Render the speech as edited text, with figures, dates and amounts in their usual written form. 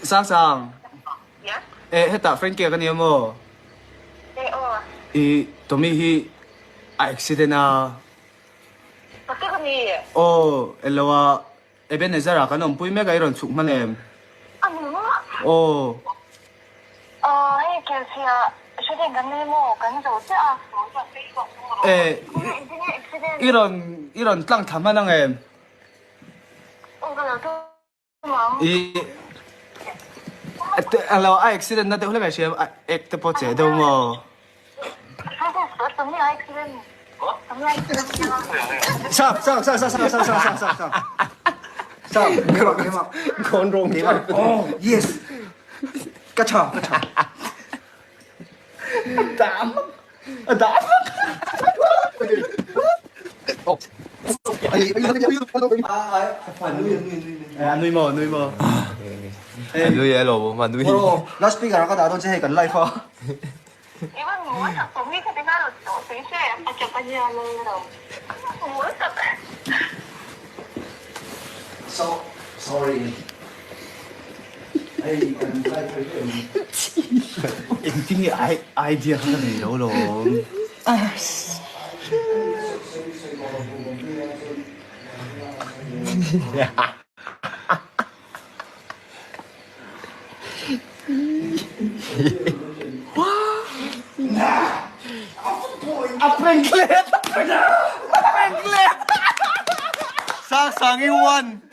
Sang sang. Eh hetah Frankie ka nia maw? Eh aw. I Tommy hi a accident a. Pakte ka ni. Aw elo a Ebenezer ah kan awmpui mek a i rawn chhuk hman em? A ni maw? Aw. Aw hei Kelsey-ah hreteng kan nei maw? Kan zo chiah a. Eh i rawn i rawn tlang thla hman ang em? Aw ka lo tum ang. I alo a accident na deuh hlek a hria a ek te pawh che deuh maw? Sang sang sang sang sang sang sang sang sang sang keimah keimah Gone wrong keimah oh yes ka tha ka tha Dam dam A nui maw nui maw A nui e lo ma nui Oh last speaker ka dah dawn che hei kan live a So sorry hei kan live rei em. Engtin nge idea kha ka nei lo lawm. A prank let! A prank let! Sang sang i one.